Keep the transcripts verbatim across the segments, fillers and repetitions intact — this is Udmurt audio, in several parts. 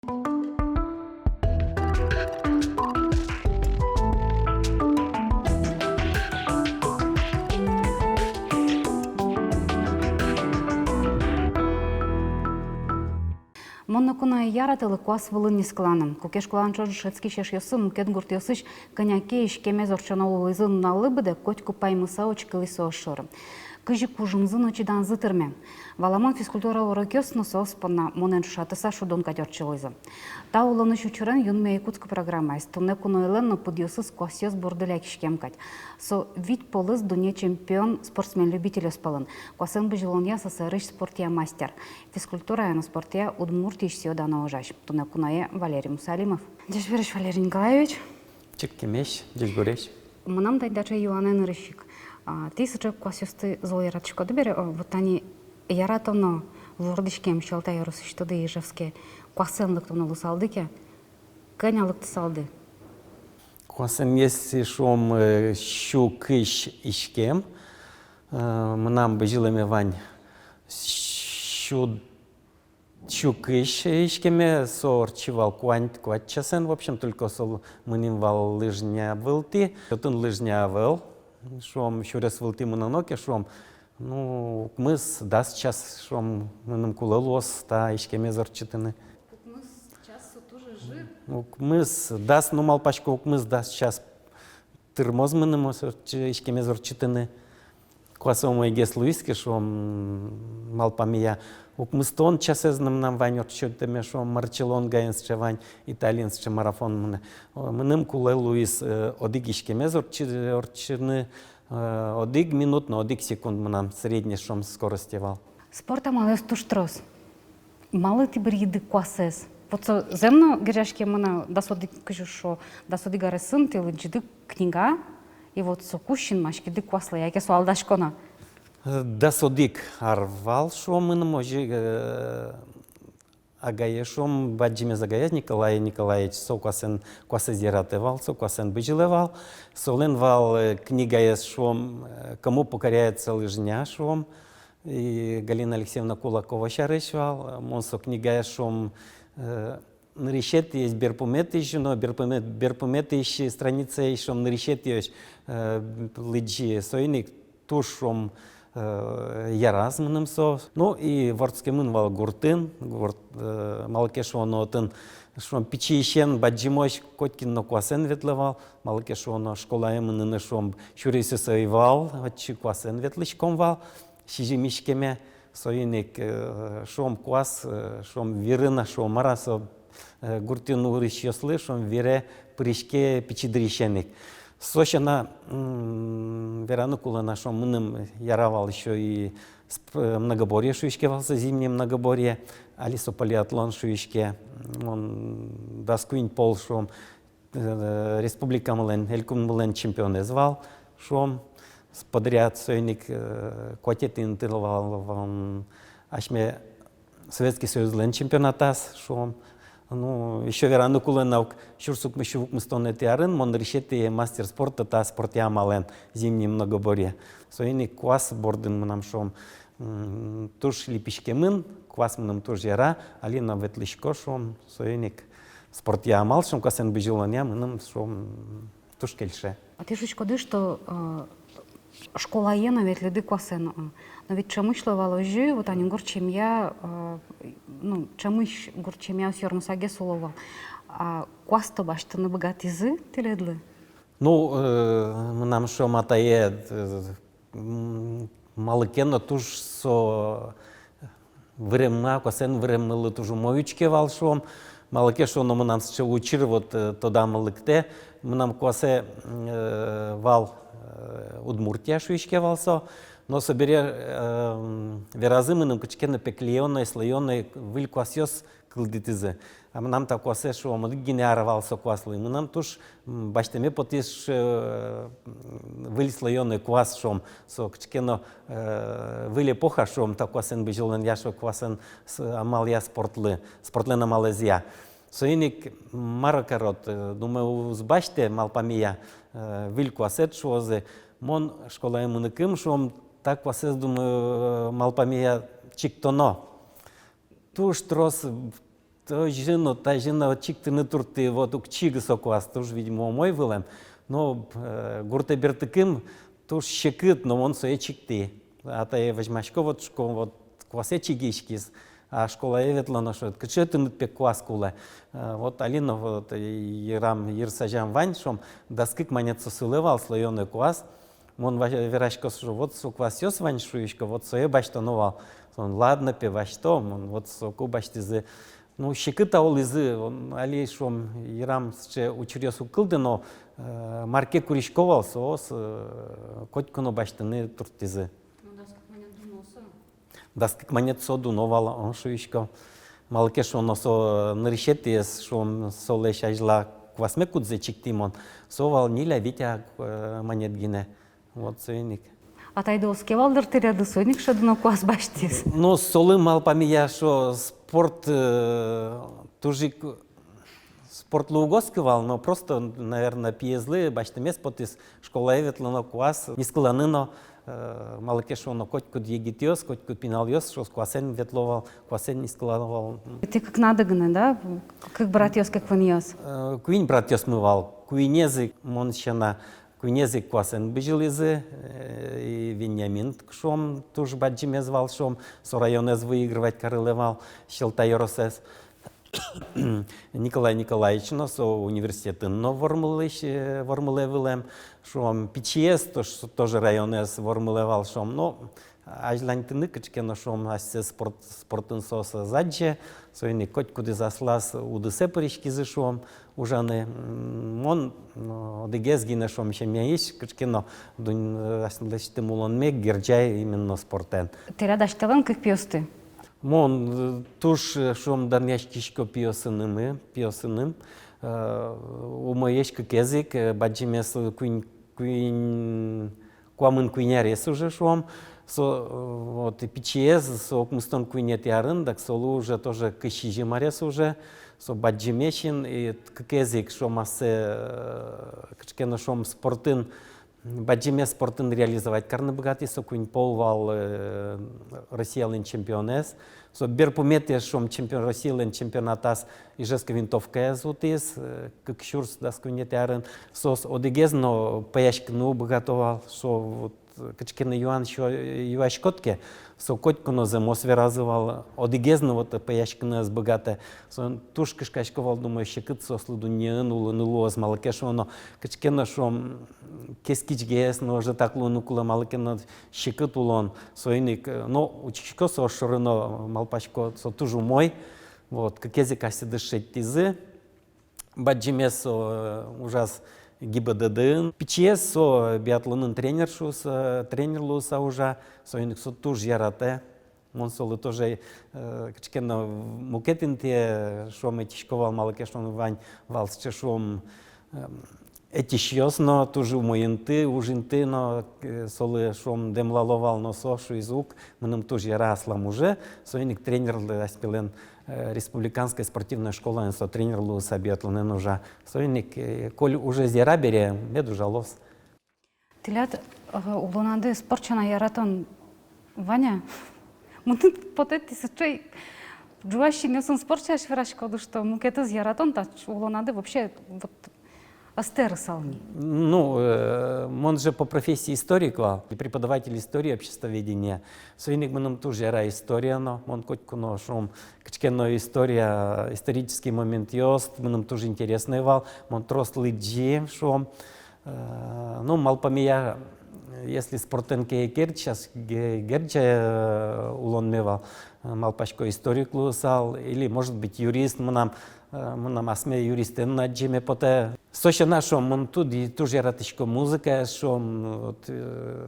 Мон но куное яратэлы куас вылын нискыланы. Куке школаын ӵош дышетскись эшъёсы мукет гуртъёсысь кӧня ке иськемез ортчоно луылӥзы нуналлы быдэ, котьку паймыса учкылӥ соос шоры. Кызьы кужымзы но чиданзы тырме. Валамон, физкультура урокъёс но соос понна монэн ӵошатыса шудон кадь ортчылӥзы. Та улонысь учырен юнме Якутск программаез. Туннэ куноелэн но пыдъёсыз куасъёс борды лякиськем кадь. Со вить полэс дунне чемпион спортсмен-любительёс пӧлын. Куасэн бызьылонъя СССР-ысь спортъя мастер. Физкультурая но спортъя Удмуртиысь сӥё-дано ужась. Туннэ куное Валерий Мусалимов. Ӟечбуресь, Валерий Николаевич. Чырткемесь, ӟечбуресь. Мынам тани таӵе юанэ нырысь ик. А, тӥ сыӵе куасъёсты зол яратӥськоды бере, о, вот тани яратоно вордӥськем Сьӧлта ёросысьтыды, Ижевске, куасэн лыктоно луысалды ке, кӧня лыктысалды? Куасэн, если шуом, э, сю кызь иськем, э, мынам бызьылэме вань сю, сю кызь иськеме, со ортчи вал куань-, куать часэн, в общем, только со мынӥм вал лыжня вылтӥ. Отын лыжня ӧвӧл, шуом, сюрес вылтӥ мыноно ке, шуом, ну, укмыс, дас час, шуом, мыным кулэ луоз та иськемез ортчытыны. Укмыс час со туж ӧжыт. Укмыс, дас, ну, малпасько, укмыс, дас час тырмоз мыным ортчы-, иськемез ортчытыны. Куасэ умойгес луиз ке, шуом, малпамея, укмыстон часэз но мынам вань ортчытэме, шуом, Марчеллонаын сыӵе вань, Италиын сыӵе марафон мынэ. О, мыным кулэ луиз, э, одӥг иськемез ортчы-, ортчыны, э, одӥг минут но одӥг секунд мынам средней, шуом, скоростье вал. Спорт амалъёс туж трос. Малы тӥ быръиды куасэз? Вот со зэм но герӟаськемын на, дас одӥг, кызьы шуо, дас одӥг аресын тӥ лыдӟиды книга, и вот соку синмаськиды куаслы, яке со алдаськоно? Э, дас одӥг ар вал, шуом, мыным озьы, э, агае, шуом, бадӟымез агае, Николай Николаевич, со куасэн, куасэз яратэ вал, со куасэн бызьылэ вал. Солэн вал, э, книгаез, шуом, э, «Кому покоряется лыжня», шуом. И Галина Алексеевна Кулакова сярысь вал, мон со книгаез, шуом, э, нырысетӥез берпуметӥ, но берпуме-, берпуметӥ страницаез, шуом, нырысетӥез, э, лыдӟи, соин ик туж, шуом, э, яраз мыным со. Ну и вордскемын вал гуртын, гурт, э, малы ке шуоно отын, шуом, пичиысен бадӟымозь котькин но куасэн ветлэ вал, малы ке шуоно школае мыныны, шуом, сюресэз ӧй вал, отчы куасэн ветлӥськом вал. Сизьым иськеме, соин ик, э, шуом, куас, э, шуом, вирын-а, шуом, мар-а, со, э, гуртын улӥсьёслы, шуом, вире пыриське пичи дырысен ик. Со сяна, м, вераны кулэ на, шуом, мыным яра вал ещё и сп-, э, многоборье шуиське вал со, зимнее многоборье, али со полиатлон шуиське. Мон дас куинь пол, шуом, э, республикамылэн, элькунмылэн чемпионэз вал, шуом, с-, подряд, соин ик, э, куатетӥ интыын вал, вал, м, асьме Советский Союзлэн чемпионатаз, шуом. Ну, ещё вераны кулэ на ук, сюрс укмыссю укмыстонэтӥ арын мон нырысетӥ мастер спорта та спортъя амалэн, зимнее многоборье. Соин ик куас бордын мынам, шуом, м, туж липиськемын, куас мыным туж яра, али но ветлӥсько, шуом, соин ик спортъя амал, шуом, куасэн бызьылонъя мыным, шуом, туж кельше. А тӥ шуиськоды, что, э, школае но ветлӥды куасэн, э, но ведь ӵемысь луэ вал озьы, вот ани гурт семья, э, ну, ӵемысь гурт семья сёрмысагес уло вал. А куас-то басьтыны быгатӥзы тӥледлы? Ну, э, мынам, шуом, атае, э, м, малы ке но туж со выреммы, куасэн выреммылы туж умой учке вал, шуом. Малы ке шуоно, мынам сыӵе учыр, вот, э, тодамы лыктэ, мынам куасэ, э, вал, э, Удмуртия шуиське вал со, но собере, э, веразы мыным, кыӵе ке но пеклеённой, слоённой выль куасъёс кылдытӥзы. А мынам та куасэ, шуом, одӥг гинэ ар вал со куаслы. Мынам туж, м, басьтэме потӥз, э, м, выль слоёный куас, шуом, со кыӵе ке но, э, выль эпоха, шуом, та куасэн бызьылонъя, шуом, куасэн с-, амалъя спортлы, спортлэн амалэзъя. Соин ик, мар карод, э, думаю, уз басьтэ, малпамея, э, выль куасэд шуозы. Мон школае мыныкым, шуом, та куасэз, думаю, э, малпамея чиктоно. Туж трос Тазьы но, тазьы но чигтыны турттӥ, вот уг чигы со куас, туж, видимо, умой вылэм. Но, э, гуртэ бертыкум туж секыт, но мон сое чигтӥ. Атае возьмасько, вот, шко-, вот куасэ чигиськиз, а школае ветлоно, шуэ, кыӵе тыныд пе куас кулэ. Э, вот али но, вот, э, йырам, йырсазям вань, шуом, дас кык манет со сылэ вал, слоёный куас. Мон ва-, верасько, шуо, вот со куасъёс вань, шуисько, вот сое басьтоно вал. Со: ладно пе, басьто. Мон вот соку басьтӥзы. Ну, секыт-а улӥзы, он, али, шуом, йырам сыӵе учыръёс уг кылды, но, э, мар ке курисько вал, соос, э, котьку но басьтыны турттӥзы. Ну, дас кык манет дуно со. Дас кык манет со дуно вал, он, шуисько. Малы ке шуоно, со, э, нырысетӥез, шуом, солэсь азьла куасме, кудзэ чигтӥ мон, со вал ньыль-а, вить-а, э, манет гинэ. Вот соин ик. Атайды оске вал дыр тӥледлы, соин ик шӧдоно куас басьтӥз. Ну, солы малпамея, шуо, спорт, э, туж ик спортлы уг оскы вал, но просто, наверно, пиезлы басьтэмез потӥз школае ветлоно куас, нискыланы но, э, малы ке шуоно, котькуд егитъёс, котькуд пиналъёс, шуо, куасэн ветло вал, куасэн нискыло вал. Тӥ кыкнады гинэ, да? Кык братъёс, кык вынъёс. Э, куинь братъёсмы вал, куинез ик мон сяна, куинез ик куасэн бызьылӥзы, э, и Вениамин, шуом, туж бадӟымез вал, шуом, со районэз выигрывать карылэ вал, Сьӧлта ёросэз. Николай Николаевич но, со университетын но вормылӥсь, э, вормылэ вылэм, шуом, пичиез, то-, тоже районэз вормылэ вал, шуом, но азьланьтыны кыӵе ке но, шуом, асьсэ спорт, спортын соос ӧз адӟе, соин ик котькудӥз аслаз удысэ пыриськизы, шуом, ужаны. М, мон, м, одӥгез гинэ, шуом, семьяысь кыӵе ке но дунь-, э, аслэсьтым улонме герӟай именно спортэн. Тӥляд асьтэлэн кык пиосты? Мон, э, туж, э, шуом, данъяськисько пиосынымы, пиосыным. Э, умоесь кыкез ик, э, бадӟымез, э, куинь, куинь, куамын куинь арес уже, шуом. Со, э, вот, и пичиез, со укмыстон куинетӥ арын, дак солы уже тоже кызь сизьым арес уже. Со бадӟымесь ини, и кыкез ик, шуом, ассэ, э, кыӵе ке но, шуом, спортын, бадӟымез спортын реализовать карыны быгатӥз. Со куинь пол вал, э, Россиялэн чемпионэз. Со берпуметӥез, шуом, чемпион-, Россиялэн чемпионатаз Ижевск винтовкаез утӥз, э, кык сюрс дас куинетӥ арын. Соос одӥгез но пӧяськыны уг быгато вал, со вот, э, кыӵе ке но юан сё-, юаськод ке, со котьку но зэмос веразы вал, одӥгез но вот пӧяськыны ӧз быгатэ. Соин туж кышкасько вал, думаю, секыт соослы дуннеын улыны луоз, малы ке шуоно, кыӵе ке но, шуом, кескичгес но ӧжытак луыны кулэ, малы ке но секыт улон. Соин ик, э, но учкисько соос шоры но, малпасько, со туж умой. Вот, кыкез ик асьсэдыз шедьтӥзы. Бадӟымез со, э, ужаз ГИБДД-ын. Пичиез со биатлонын тренер шуыса, тренер луыса ужа. Соин ик со туж яратэ. Мон солы тоже, э, кыӵе ке но мукет интые, шуом, ӧтисько вал, малы ке шуоно, вань вал сыӵе, шуом, эм, ӧтисьёс но, туж умой инты, уж инты но, э, солы, шуом, дэмлало вал, но со шуиз: уг, мыным туж яра аслам уже. Соин ик тренерлы асьмелэн, э, республиканской спортивной школаын со тренер луыса биатлонэн ужа. Соин ик, э, коль ужез яра бере, мед ужалоз. Тӥляд, э, улонады спорт сяна яратон вань-а? Мыным потэ, тӥ сыӵе ӝуась синъёсын спорт сярысь вераськоды, что мукетыз яратон та улонады вообще вот ӧз тэрысал ни. Ну, э, мон же по профессии историк вал, и преподаватель истории и обществоведения. Соин ик мыным туж яра история но, мон котьку но, шуом, кыӵе ке но история, исторический моментъёс мыным туж интересной вал, мон трос лыдӟи, шуом. Э, ну, малпамея, если спортэн ке герӟаськ-, ге-, герӟа, э, улонме вал, э, малпасько, историк луысал, или, может быть, юрист, мынам, э, мынам асме юристэн но адӟеме потэ. Со сяна, шуом, мон туж, туж яратӥсько музыка, шуом, вот, э,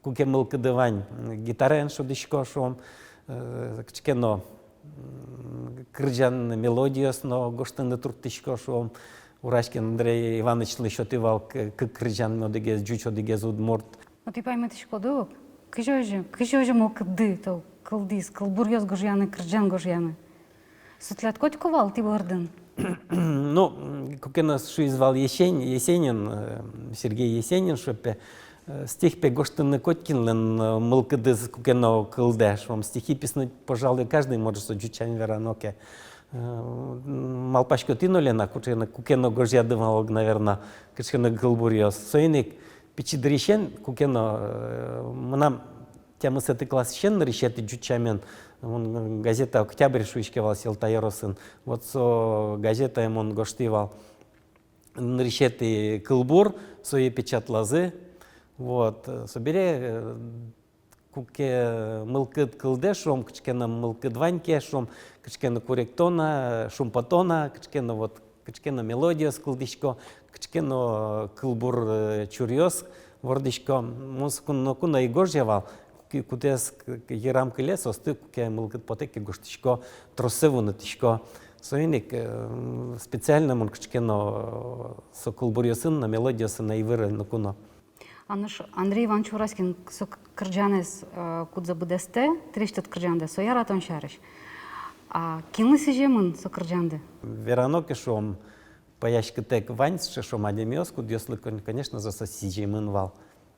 куке мылкыды вань, м, гитараен шудӥсько, шуом, э, кыӵе ке но, м, кырӟан мелодиос но гожтыны турттӥсько, шуом. Ураськин Андрей Иванычлы сётӥ вал к-, кык кырӟан, одӥгез ӟуч, одӥгез удмурт. Но тӥ паймытӥськоды ук, кызьы озьы, кызьы озьы мылкыдды тол кылдӥз кылбуръёс гожъяны, кырӟан гожъяны? Со тӥляд котьку вал тӥ бордын? Ну, м, куке но шуиз вал Есень-, Есенин, э, Сергей Есенин, шуэ пе, э, стих пе гожтыны котькинлэн, э, мылкыдыз куке но кылдэ, шуом, стихи писыныть, пожалуй, каждый может, со ӟуч сямен верано ке. Э, малпаськод ини, Лена, куке но, куке но гожъяды вал, наверно, кыӵе ке но кылбуръёс. Соин ик пичи дырысен, куке но, э, мынам тямысэтӥ классысен нырысетӥ ӟуч сямен, мон газета «Октябрь» шуиське вал Сьӧлта ёросын. Вот со газетае мон гожтӥ вал нырысетӥ кылбур, сое печатлазы. Вот, э, собере, э, куке мылкыд кылдэ, шуом, кыӵе ке но мылкыд вань ке, шуом, кыӵе ке но куректон-а, шумпотон-а, кыӵе ке но вот, кыӵе ке но мелодиос кылдӥсько, кыӵе ке но кылбур, э, чуръёс вордӥсько. Мон соку но, ку но ӧй гожъя вал, ку-, кудӥз к-, к-, йырам кыле, соосты куке мылкыд потэ ке, гожтӥсько, троссэ вунэтӥсько. Соин ик, э, специально мон кыӵе ке но, э, со кылбуръёсын но, мелодиосын но ӧй выро ноку но. А нош Андрей Иванович Ураськин со к-, кырӟанэз, э, кудзэ быдэстэ, тӥлесьтыд кырӟандэ, со яратон сярысь. А кинлы сӥземын со кырӟанды? Верано ке, шуом, пӧяськытэк вань сыӵе, шуом, адямиос, кудъёслы, кон-, конечно же, со сӥземын вал.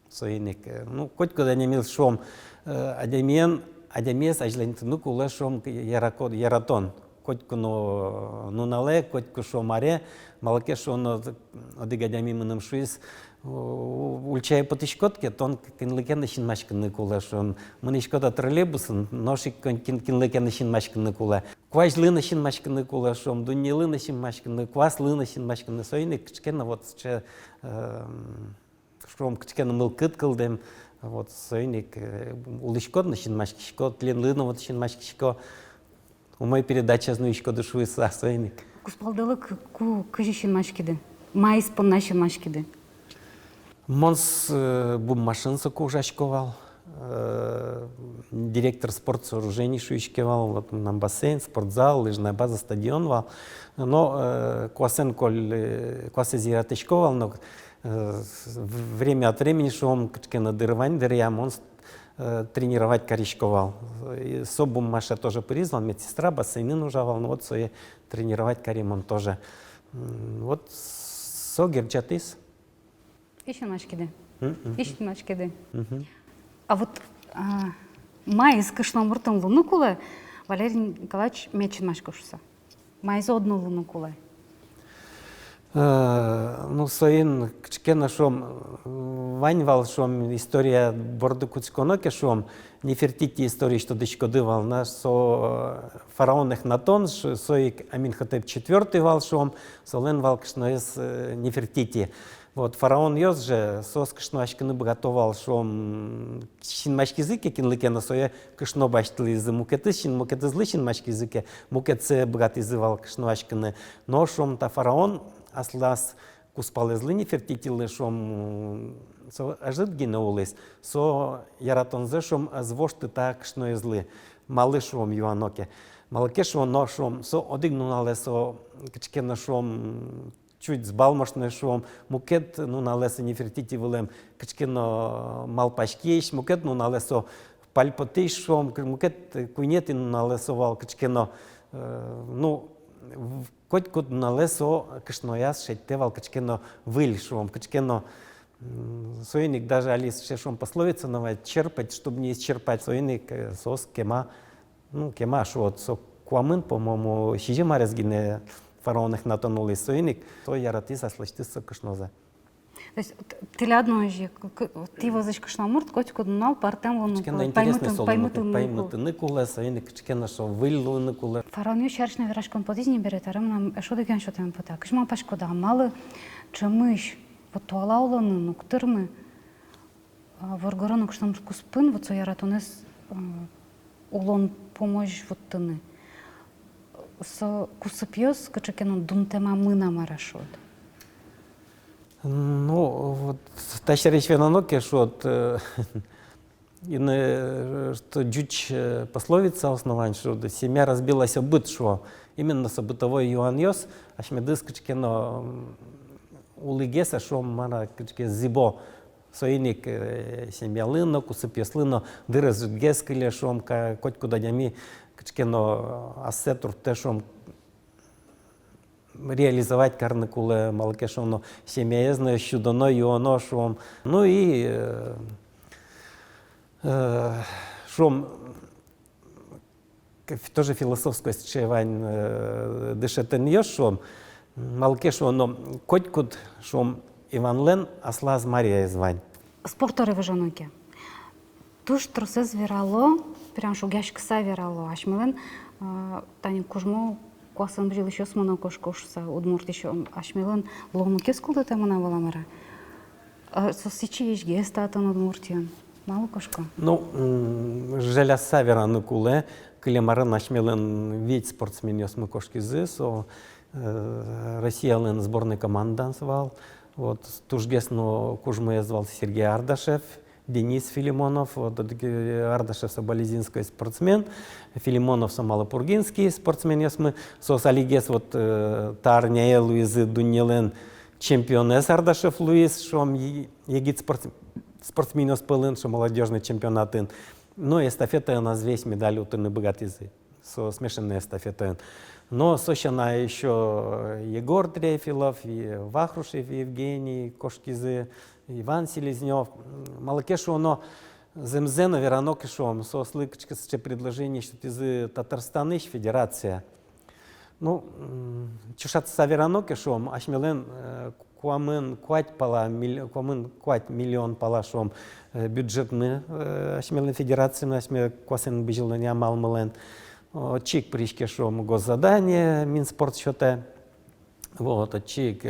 Соин ик, э, ну, котькуд адямилы, шуом, э, адямиен, адямиез азьланьтыны кулэ, шуом, к-, ярако-, яратон. Котьку но нуналэ, котьку, шуом, аре, малы ке шуоно, одӥг адями мыным шуиз: у-, ульчае потӥськод ке, тон кинлы ке но синмаськыны кулэ, шуом. Мынӥськод-а троллейбусын, нош ик кин-, кинлы ке но синмаськыны кулэ. Куазьлы но синмаськыны кулэ, шуом, дуннелы но синмаськыны, куаслы но синмаськыны. Соин ик кыӵе ке но вот сыӵе, эм, шуом, кыӵе ке но мылкыд кылдэм, вот, соин ик, э, улӥськод но синмаськиськод, тӥленлы но вот синмаськисько, умой передачаез нуиськоды шуыса, соин ик. Кузпалдылы к-, ку, кызьы синмаськиды? Маиз понна синмаськиды? Мон с-, э, буммашын соку ужасько вал, э, директор спортсооружений шуиське вал, вот, мынам бассейн, спортзал, лыжная база, стадион вал. Но, э, куасэн коль, э, куасэз яратӥсько вал, но, э, с-, в-, время от времени, шуом, кыӵе ке но дыр вань дыръя, мон с-, э, тренировать карисько вал. И со буммаше тоже пыриз вал, медсестра, бассейнын ужа вал, ну вот сое тренировать кари мон тоже. М, вот со герӟатӥз. И синмаськиды. Мгм. И синмаськиды. Мгм. А вот, а, маиз кышномуртын луыны кулэ, Валерий Николаевич, мед синмасько шуыса? Маиз одно луыны кулэ? Э, ну, соин кыӵе ке но, шуом, вань вал, шуом, история борды кутсконо ке, шуом, Нефертити историез тодӥськоды вал на, со, э, фараон Эхнатон, ш-, со ик Аменхотеп четвёртый вал, шуом, солэн вал кышноез, э, Нефертити. Вот, фараонъёс же, соос кышноаськыны быгато вал, шуом, синмаськизы ке кинлы ке но, сое кышно басьтылӥзы, мукетыз син-, мукетызлы синмаськизы ке, мукетсэ быгатӥзы вал кышноаськыны. Но, шуом, та фараон аслаз кузпалэзлы, Нефертитилы, шуом, со ӧжыт гинэ улӥз, со яратонзэ, шуом, ӧз вошты та кышноезлы. Малы, шуом, юано ке. Малы ке шуоно, шуом, со одӥг нуналэ со кыӵе ке но, шуом, чуть сбалмошной, шуом, мукет нуналэ со Нефертити вылэм кыӵе ке но малпаськись, мукет нуналэ со пальпотӥсь, шуом, к-, мукет, куинетӥ нуналэ со вал кыӵе ке но, э, ну, в-, котькуд нуналэ со кышнояз шедьтэ вал кыӵе ке но выль, шуом, кыӵе ке но, м, соин ик даже али сыӵе, шуом, пословица но вань: черпать, чтоб не исчерпать. Соин ик, э, соос кема, ну, кема, шуод, со куамын, по-моему, сизьым арес гинэ фараон Эхнатон улӥз, соин ик со яратӥз аслэсьтыз со кышнозэ. То есть, т-, тӥляд но озьы, к-, к-, тӥ вӧзысь кышномурт котькуд нунал пӧртэм луыны кулэ, паймытыны кулэ, соин ик кыӵе ке но со выль луыны кулэ. Фараонъёс сярысь но вераськон потӥз ни бере, табере мынам эшшо одӥг юан сётэме потэ. Кызьы малпаськоды, малы ӵемысь вот туала улонын уг тырмы, а, воргорон но кышномурт куспын вот со яратонэз, э, улон пумозь вуттыны. Со кусыпъёс кыӵе ке но дунтэмамын-а, мар-а шуод? Ну, вот, та сярысь верано ке, шуод, э, ини, э, что ӟуч, э, пословица основан, что семья разбилась о быт, шуо. Именно со бытовой юанъёс асьмедыз кыӵе ке но, м, улӥгес, а, шуом, мар-а, кыӵе ке зӥбо. Соин ик, э, семьялы но, кусыпъёслы но дыр ӧжытгес кыле, шуом, ка-, котькуд адями кыӵе ке но, э, ассэ турттэ, шуом, реализовать карыны кулэ, малы ке шуоно, семьяез но сюдоно, юоно, шуом. Ну и, э, э, шуом, Тоже философской сыӵе вань дышетонъёс, шуом. Малы ке шуоно, котькуд, шуом, Иванлэн аслаз Марьяез вань. Спорт доры выжоно ке, туж тросэз верало, прям шугъяськыса верало. Асьмелэн тани кужмо куасэн бызьылӥсьёсмы но кошко шуса, Удмуртиысь. Асьмелэн луонлыкез кылдытэмын-а, вал-а, мар-а? Со сыӵе ичигес татын, Удмуртиын. Малы кошко? Ну, жаляса вераны кулэ, кылем арын асьмелэн вить спортсменъёсмы кошкизы, со Россиялэн сборной командаын вал. Вот, тужгес но кужмоез вал Сергей Ардашев, Денис Филимонов, вот, Ардашев со балезинской спортсмен, Филимонов со малопургинский спортсменъёсмы, соос алигес вот та арняе луизы дуннелэн чемпионэз Ардашев луиз, шуом, егит спортсменъёс пӧлын, шуом, молодёжной чемпионатын. Но эстафетаын азвесь медаль утыны быгатӥзы. Со смешанной эстафетаын. Но со сяна ещё Егор Трефилов, Вахрушев Евгений кошкизы, Иван Селезнёв. Малы ке шуоно, зэмзэ но верано ке шуом, соослы кыӵе ке сыӵе предложение сётӥзы Татарстанысь федерация. Ну, чошатыса верано ке шуом, асьмелэн куамын куать пала, куамын куать миллион пала, шуом, бюджетмы асьмелэн федерациямы, асьме куасэн бызьылон амалмылэн. Отчы ик пыриське, шуом, госзадание, Минспорт сётэ. Вот, отчы ик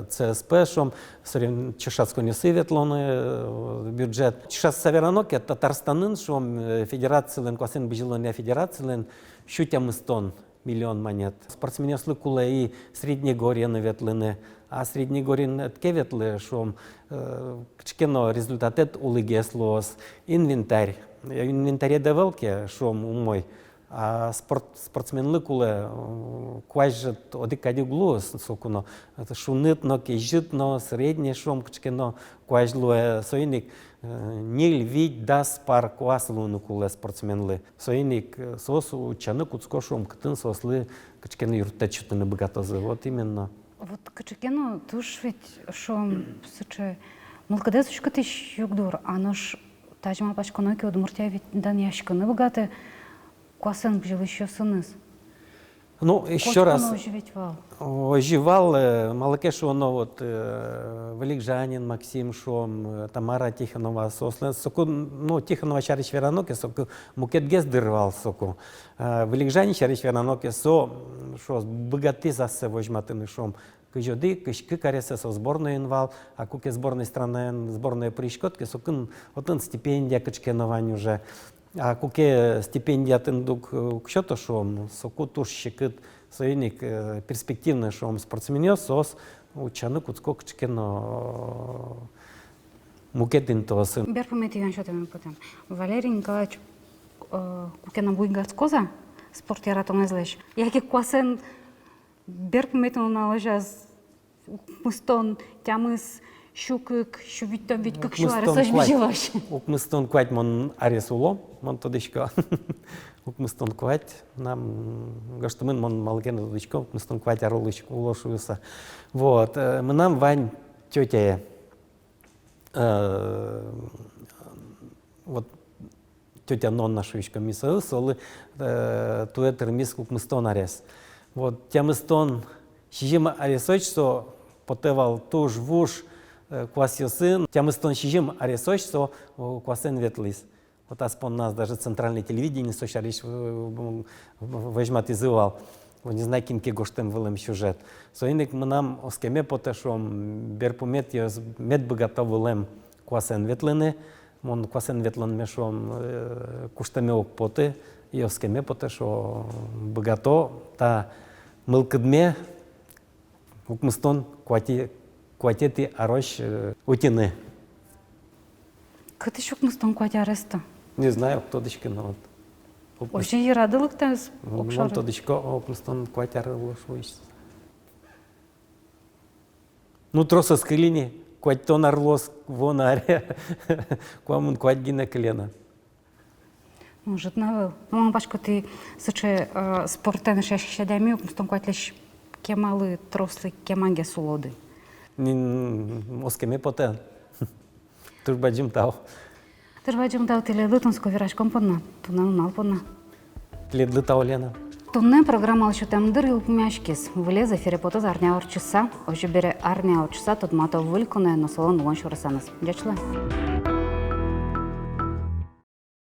ЦСП, шуом, сорев-, чошатсконъёсы ветлыны бюджет. Чошатыса верано ке, Татарстанын, шуом, федерацилэн, куасэн бызьылон федерацилэн сю тямыстон миллион манет. Спортсменъёслы кулэ и Среднегорье но ветлыны. А Среднегорьеын ӧд ке ветлы, шуом, кыӵе ке но результатэд улӥгес луоз. Инвентарь. Инвентаред ӧвӧл ке, шуом, умой. А спорт-, спортсменлы кулэ куазь же одӥг кадь уг луы соку но. Шуныт но, кезьыт но, средней, шуом, кыӵе ке но куазь луэ. Соин ик ньыль, вить, дас пар куас луыны кулэ спортсменлы. Соин ик соос утчаны кутско, шуом, кытын соослы кыӵе ке но юрттэт сётыны быгатозы. Вот именно. Вот кыӵе ке но туж ведь, шуом, сыӵе мылкыдэз уськытӥсь югдур, а нош тазьы малпаськоно ке, Удмуртия ведь данъяськыны быгатэ куасэн бызьылӥсьёсыныз. Ну, ещё раз. Озьы ведь вал. Озьы вал, малы ке шуоно, вот, Вылегжанин Максим, шуом, Тамара Тихонова, соослэн соку, ну, Тихонова сярысь верано ке, соку мукетгес дыр вал соку. Вылегжанин сярысь верано ке, со, шуом, быгатӥз ассэ возьматыны, шуом, кызь одӥг, кызь кык аресэ со сборноын вал, а куке сборной странаен, сборное пыриськод ке, сокын, отын стипендия кыӵе ке но вань уже. А куке стипендия тыныд уг, уг сёто, шуом, соку туж секыт, соин ик перспективной, шуом, спортсменъёс, соос утчаны кутско кыӵе ке но мукет интыосын. Берпуметӥ юан сётэме потэ. Валерий Николаевич куке но буйгатскоз-а спорт яратонэзлэсь? Яке куасэн берпуметӥ нуналозяз укмыстон тямыс, сю кык, сю витьтон вить, кык сю аресозь бызьылоз? Укмыстон куать мон арес уло, мон тодӥсько. Укмыстон куать, мынам гожтэмын, мон малы ке но тодӥсько, укмыстон куать ар улӥсько, уло шуыса. Вот, мынам вань тётяе. Вот тётя Нонна шуиськом ми солы, солы туэ тырмиз укмыстон арес. Вот тямыстон сизьым аресозь со потэ вал туж вуж куасъёсын, тямыстон сизьым аресозь со куасэн ветлӥз. Вот ас понназ даже центральное телевидение со сярысь возьматӥзы вал. Вот не знаю, кин ке гожтэм вылэм сюжет. Соин ик мынам оскеме потэ, шуом, берпуметӥез мед быгато вылэм куасэн ветлыны. Мон куасэн ветлонме, шуом, куштэме уг поты, и оскеме потэ, шуом, быгато та мылкыдме укмыстон куатетӥ арозь утьыны. Кытысь укмыстон куать арес-то? Не знаю, уг тодӥськы но вот. Озьы йырады лыктэ огшоры. Мон тодӥсько, укмыстон куать ар луоз шуыса. Ну, трос ӧз кыльы ни, куатьтон ар луоз вуоно аре. Куамын куать гинэ кыле на. Может, на вал. Ну, мон малпасько, тӥ сыӵе спортэн эшъяськись адями, укмыстон куатьлэсь кемалы, трослы кемагес улоды. Оскеме потэ. Туж бадӟым тау. Туж бадӟым тау тӥледлы тунсыко вераськон понна, туннэ нунал понна. Тӥледлы тау, Лена. Туннэ программалы сётэм дыр йылпумъяськиз. Вылез эфире потоз арня ортчыса. Озьы бере, арня ортчыса тодмато выль куное но солэн улон сюресэныз. Ӟеч луэ.